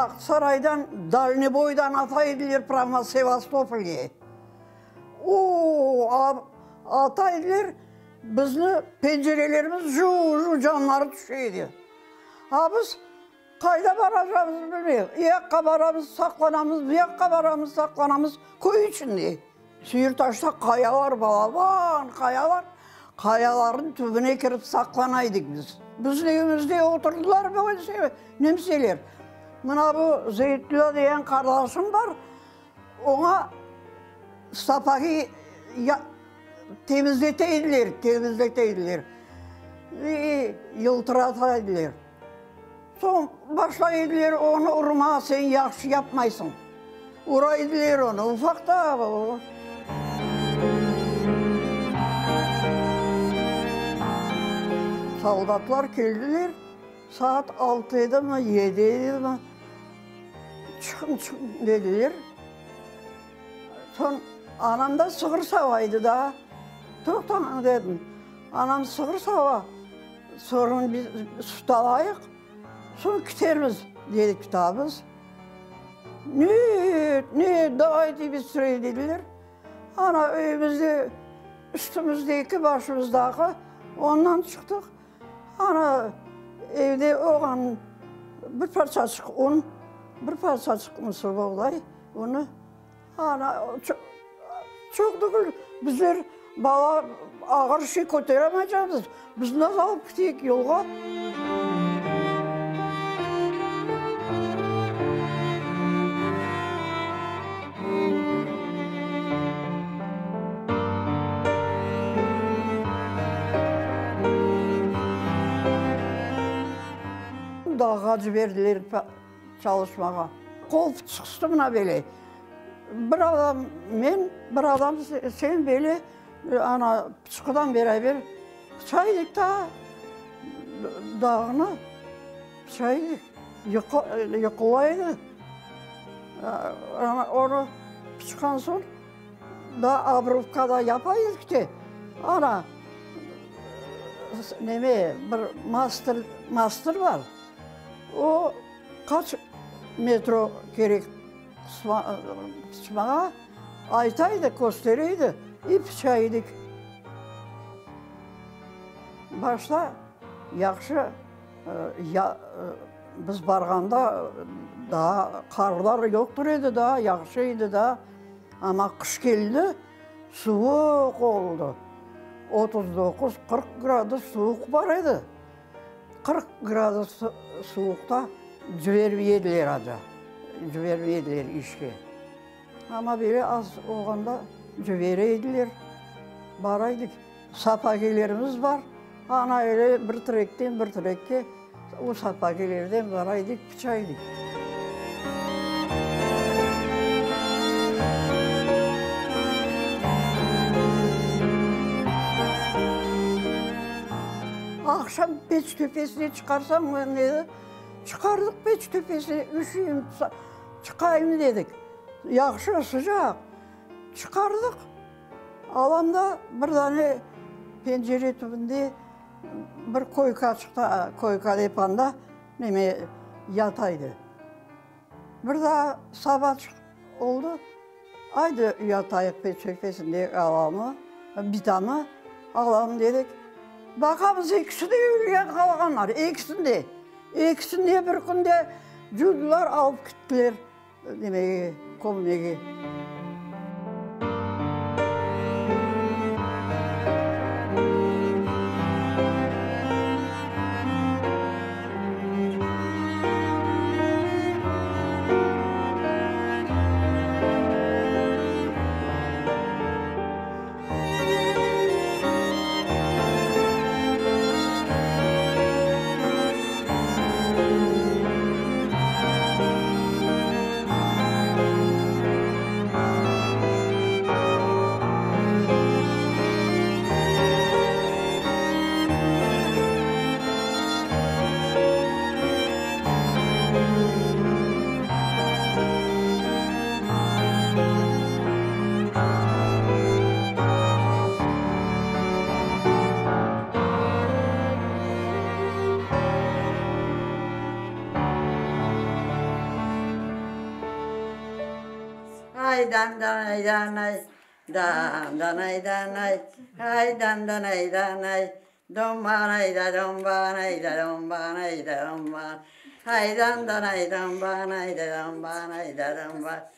Bağçasaraydan, Dalneboydan ata ediler prâmo Sevastopolge. O, ata ediler, bizni pencerelerimiz ju-ju camları tüşe edi. A biz qayda baracağımıznı bilmeyik. E yaqqa baramız, saqlanamız, bu yaqqa baramız, saqlanamız, köy içinde. Süyürtaşta qayalar, balaban qayalar, qayalarnıñ tübüne kirip saqlana edik biz. Bizim evimizde oturdılar böyle nemseler. Mına bu Zeytulâ degen qardaşım bar, oña sapagi temizlete ediler, temizlete ediler, yıltırata ediler. Soñ başlay ediler onı urma, sen yahşı yapmaysıñ. Ura ediler onı, ufaq da o. Soldatlar keldiler, saat altı edimi, yedi edimi, çıqıñ, çıqıñ dediler. Soñ anam da sığır sava edi daa. Toqtañ, dedim, anam sığır sava. Soñra biz süt alayıq, soñ kitermiz, dedik daa biz. Net, net, davayte bıstroye, dediler. Ana, evimizde üstümizdeki, başımızdaki, ondan çıqtıq. Ana, evde olğan bir parçaçıq un, bir parçaçıq mısırboğday unı. Ana, çoq degil, bizler bala ağır şey köteremaycaqmız, biz nasıl alıp keteyik yolğa? Dağğa ciberdiler çalışmağa. Qol fıçqısı mına böyle. Bir adam men, bir adam sen böyle, ana, pıçqıdan beraber pıça edik da, dağnı pıça edik. Yıqıla edi. Ana, onı pıçqan soñ, daa obrubka da yapa edik de, ana, neme, bir master, master bar, o qaç metro kerek Pıçmağa ayta edi, köstere edi, i pıça edik. Başta yahşı, biz barğanda daa qarlar yoqtur edi daa, yahşı edi daa, amma qış keldi, suvuq oldı. 39, 40 gradus suvuq bar edi. 40 gradus suvuqta cibermey ediler aca, cibermey ediler işke. Amma böyle az olğanda cibere ediler, bara edik. Sapagelerimiz bar, ana öyle bir trekten bir trekke o sapagelerden bara edik, pıça edik. Aqşam peç töpesine çıqarsañ, dedi, çıqardıq peç töpesine, üşüyim, çıqayım dedik. Yahşı, sıcaq. Çıqardıq. Alam da bir dane pencere tübünde bir koyka çıqtı, koyka dep anda neme yata edi. Bir daa saba oldı, aydı yatayıq peç töpesinde alamı, bitamı alalım dedik. Baqamız ekisi de ölgen qalğanlar, ekisini de. Ekisini de bir künde cuvdılar alıp kettiler. Nemege, kömmege. Ay dan danay danay, dan danay danay, ay dan danay danay, dombanay da dombanay da dombanay da domban, ay dan danay dombanay da dombanay da domban.